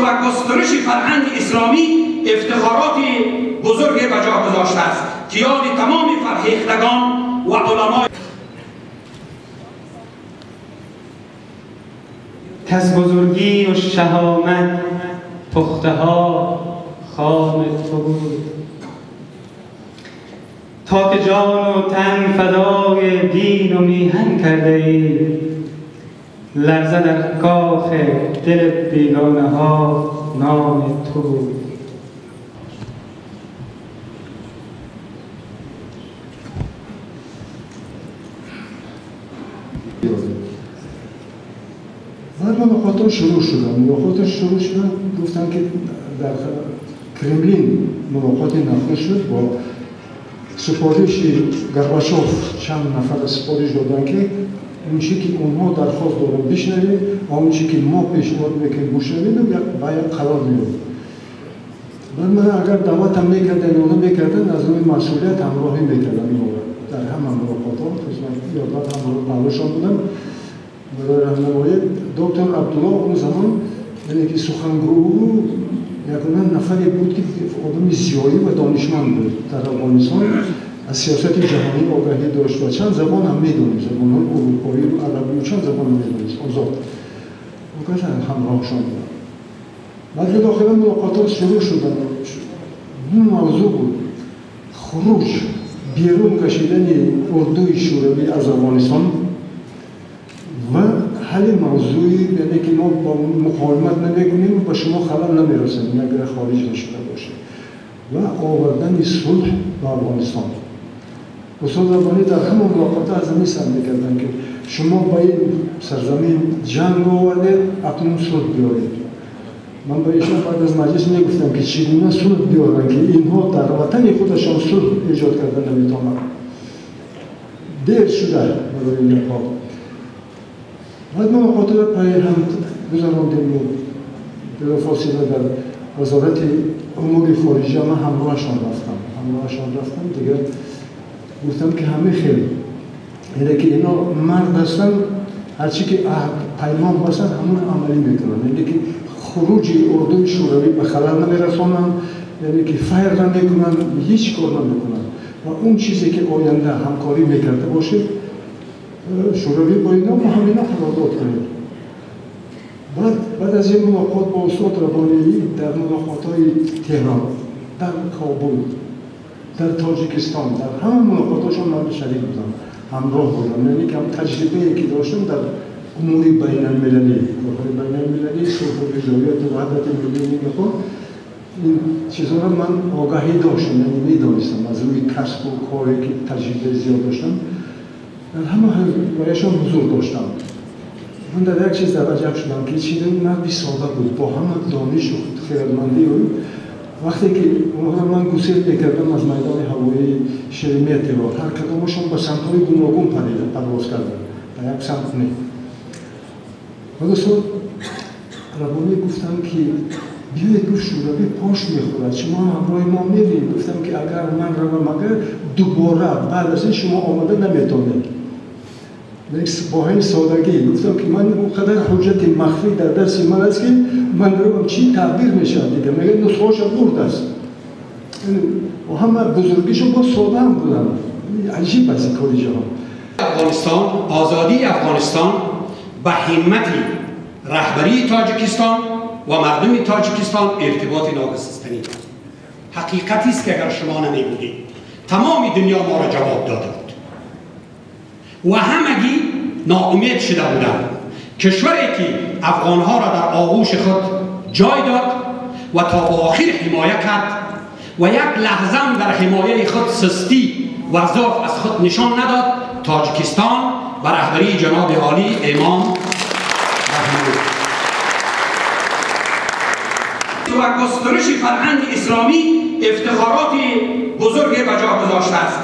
و گسترش فرهنگ اسلامی افتخارات بزرگ به جا گذاشته است که یاد تمام فرهیختگان و علمای کز بزرگی و شهامت پخته ها خام تو بود، تا که جان و تن فدای دین و میهن کرده ای، لرزه در کاخ دل بیگانه ها نام تو بود. بعد ملاقات شروع شدن، ملاقات شروع شدن، گفتن که در کرملین ملاقات نخست شد با سفارش گرباشوف. چند نفر سفارش دادن که اون چی که اونها درخواست دارن بشنوید و اون چی که ما پیشنهاد میکنیم بشنوید و باید قرار میاد. بعد من اگر دعوت هم میکردن اونها میکردن، از روی مسئولیت همراهی میکردم در همه ملاقات ها، خصوصا همراه پهلوشان بودم برای راهنمایی. دکتر عبدالله اون زمان یعنی که سخنگو یگانه نفری بود که آدم زیایی و دانشمند بود در افغانستان، از سیاست جهانی آگاهی داشت و چند زبان هم میدونست، زبان‌های اروپایی و عربی و چند زبان هم میدونست، آزاد اون کس همراهشان بود. بعد بالاخره ملاقات‌ها شروع شدن. دو موضوع بود: خروج، بیرون کشیدن اردوی شوروی از افغانستان و حل موضوعی، یعنی که ما با مقاومت نمی‌کنیم و با شما خلل نمی‌رسانیم اگر خارج نشده باشه، و آوردن صلح به افغانستان. استاد ربانی در همون ملاقات از همین سر می‌کردن که شما با این سرزمین جنگ آوردید، اکنون صلح بیارید. من با ایشان بعد از مجلس میگفتم که چگونه صلح بیارن که اینها در وطن خودشان صلح ایجاد کردن نمیتونن. دیر شده برای این کار. بعد ملاقات را پای هم گذراندیم و بلافاصله در وزارت امور خارجه من همراهشان رفتم. دیگه گفتم که همه خیلی، یعنی که اینا مرد هستن، هرچی که عهد پیمان باشن همون عملی میکنن، یعنی که خروج اردوی شوروی به خلل نمیرسانن، یعنی که فیر نمیکنن، هیچ کار نمیکنن و اون چیزی که آینده همکاری میکرده باشه شوروی با اینا ما همینا قرارداد کنیم. بعد از این ملاقات با استاد ربانی در ملاقات‌های تهران، در کابل، در تاجیکستان، در همه ملاقاتاشون من شریک بودم، همراه بودم، یعنی که هم تجربه‌ای که داشتم در امور بین المللی، کارهای بین المللی، صلح و رضایت و وحدت ملی این چیزها رو من آگاهی داشتم، یعنی می‌دانستم از روی کسب و کاری که تجربه زیاد داشتم، در همه برایشان حضور داشتم. من در یک چیز در عجب شدم که چیزی مردی ساده بود با همه دانش و خیرمندی او. وقتی که اونها من گسیل میکردم از میدان هوایی شرمیتیو، هر کدامشون به سمت‌های گوناگون پرواز کردن، به یک سمت نه. بعد استاد ربانی گفتم که بیایید، گفت شوروی پاش میخورد، شما همراه ما میرید. گفتم که اگر من روم اگر دوباره بعد از این شما آمده نمیتونید. با این سادگی گفتم که من اونقدر حجت مخفی در دست من است که من روم چی تعبیر میشه دیگه، میگه نسخه‌اش برد است. و همه بزرگیشون با ساده هم بودن. عجیب است کاری جهان. افغانستان، آزادی افغانستان به همت رهبری تاجیکستان و مردم تاجیکستان ارتباط ناگسستنی دارد. حقیقتی است که اگر شما نمیبودید تمام دنیا ما را جواب داده بود و همگی ناامید شده بودند. کشوری که افغانها را در آغوش خود جای داد و تا آخر حمایه کرد و یک لحظه در حمایه خود سستی و ضعف از خود نشان نداد، تاجیکستان به رهبری جناب عالی امام رحمانی و گسترش فرهنگ اسلامی افتخارات بزرگ به جا گذاشته است.